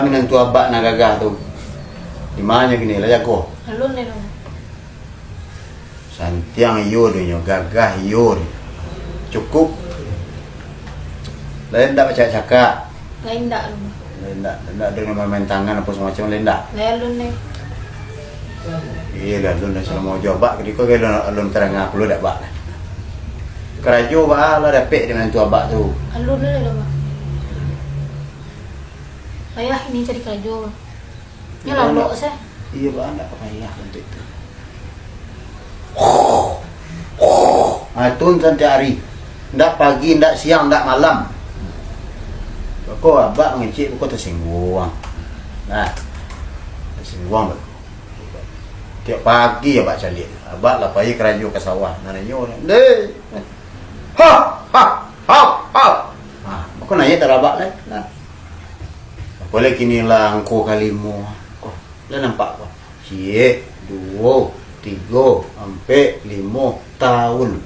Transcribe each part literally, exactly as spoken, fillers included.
Minantu abak nan gagah tu. Di ma nyo kini, lah jago? Alun deh, Bang. Santiang iyo deh nyo, gagah iyo deh. Cukup. Lai ndak bacakak-cakak. Lai ndak, Bang. Lai ndak, ndak ado nan main tangan apo samacam, lai ndak? Lai alun deh. Iyo, lah alun deh, salamo jo abak, kadiko alun, alun tarang pulo dek abak. Karajo baa lah dapek dek minantu abak tu. Alun deh, Bang. Payah ini cari karajo. Nyo lalok se. Iyo, baa ndak payah untuak itu. Ah, tun santiak ari. Ndak pagi, ndak siang, ndak malam. Beko abak mangecek, beko tasingguang. Nah, tasingguang beko. Tiok pagi abak caliak. Abak lah pai karajo ka sawah. Nah, nanyo, "Deh." Ha, ha, ha, ha. Ha, beko naiak darabak lai. Nah. Apo lai kini lah angko kalimo. Oh, lah nampak ko. Ciek, duo, tigo, ampek, limo, taun.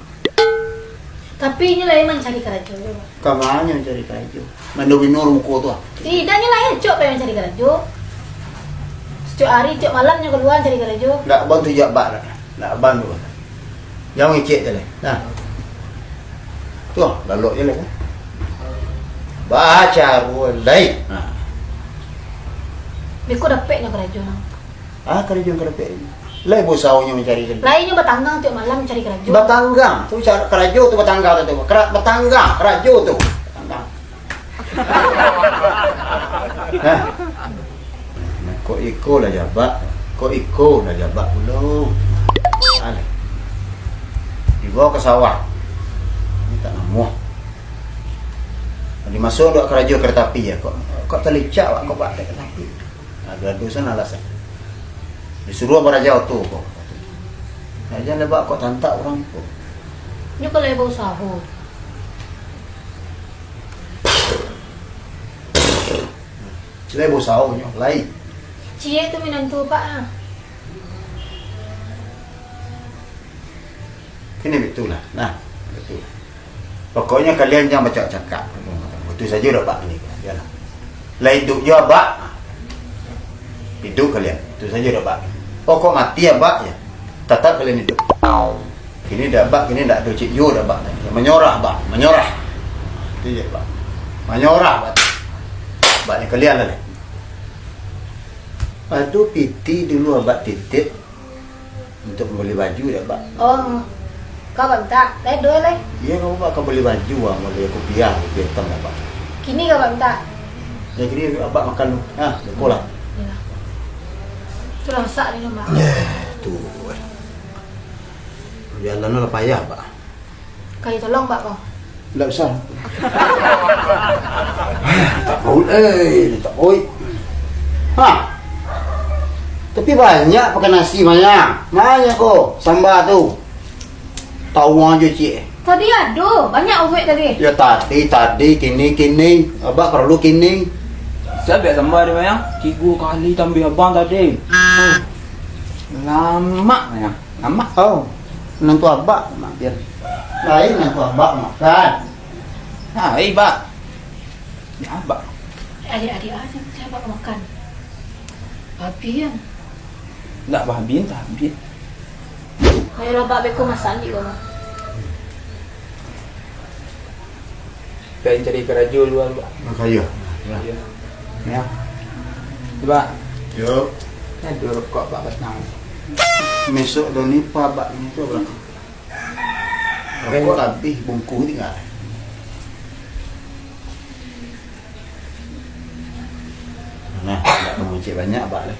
Tapi inyo lai mancari karajo, Bang. Ka ma nyo mancari karajo? Mando bino muko tu ah. Indak, inyo lai acok pai mancari karajo. Satiok ari, satiok malam nyo kalua mancari karajo. Ndak bantu jak bak dah. Ndak bantu. Jan mangecek je lai. Nah. Tu, lalok je lai, kan. Baca ruwai lai. Nah. Beko dapeknyo karajo nang. Ah, karajo nan ka dapek. Lai bausaho nyo mancari karajo. Lai nyo batanggang tiok malam mancari karajo. Batanggang. Tu cara karajo tu batanggang tu. Kara-, batanggang karajo tu. Batanggang. Nah. Nah, kok iko lah jabak, kok iko lah jabak pulo. Alah. Dibawa ka sawah. Ini tak namuah. Dimasuak dek karajo kareta api ya, kok, kok talicak awak kok bak kareta api. Ado-ado sana alasan. Disuruah baraja oto ko. Nah, jan lah bak kok tantak urang ko. Nyo kalau bausaho. Lai bausaho nyo, lai. Ciek tu minantu, Pak, ah. Kini baitulah. Nah, baitu. Pokoknyo kalian jan bacakak-cakak. Itu sajo dah, Pak, kini. Yalah. Lah iduik jo abak. Iduik kalian. Itu sajo dah, Pak. Pokok mati abak ya. Tatap kalian iduik. Kini dah abak, kini ndak ado cik juo dah abak. Manyorah, Bak. Manyorah. Itu je, Bak. Manyorah, Bak. Abak ni kalian lah, leh. Ado pitih dulu abak titip untuk mambali baju dah, Bak. Oh, ka Bak mintak. Lai ado lai. Iyo, kamu, Bak, ka bali baju, ah, bali kupiah, kupiah itam dah, Bak. Kini ka Bak mintak. Ya, kini abak makan dulu. Ah, lupo lah. Iyolah. Tu lah masak ni, Bak. Ya, tu. Jalan lah payah, Bak. Ka ditolong, Bak, ko? Ndak usah. Tak baul, eh, tak baul. Ha. Tapi banyak pakai nasi banyak. Banyak ko samba tu. Tahu aja, Cik. Tadi ado, banyak uwek tadi. Ya, tadi, tadi, kini, kini. Abak perlu kini. Sabiak samba di mana? Tigo kali tambah abang tadi. Lamak, ya. Lamak. Oh. Minantu abak makan. Lain minantu abak makan. Hai, Bak. Ya, Bak. Adik-adik aja cari abak makan. Habis kan? Ndak habis, tak habis. Ayolah, Bak, beko masak ni ko, Bak. Pai cari karajo luar, Bak. Karajo. Ya. Ya. Bak. Yo. Ado rokok, Bak, batang. Mesok do ni pa, Bak, ni tu, Bak. Rokok abih, bungkuih tingga. Nah, ndak mangecek banyak, Bak, lah.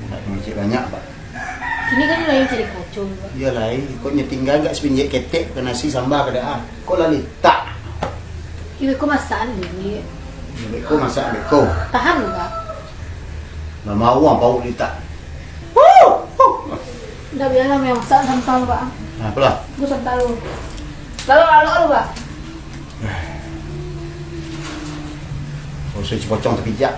Ndak mangecek banyak, Bak. Kini kan lain cari kacau, Bak. Iyo lai, kok nyo tingga gak sapinjek ketek, ka nasi samba ka daa. Kok lah litak. Iyo, beko masak ni. Iyo, beko masak, beko. Tahan, Bak. Lah mau ang pauk litak. Ndak bialah, main masak santan, Bak. Nah, apolah? Bu santan lu. Lalu, lalu, lalu, Bak. Usai cipocong tapijak.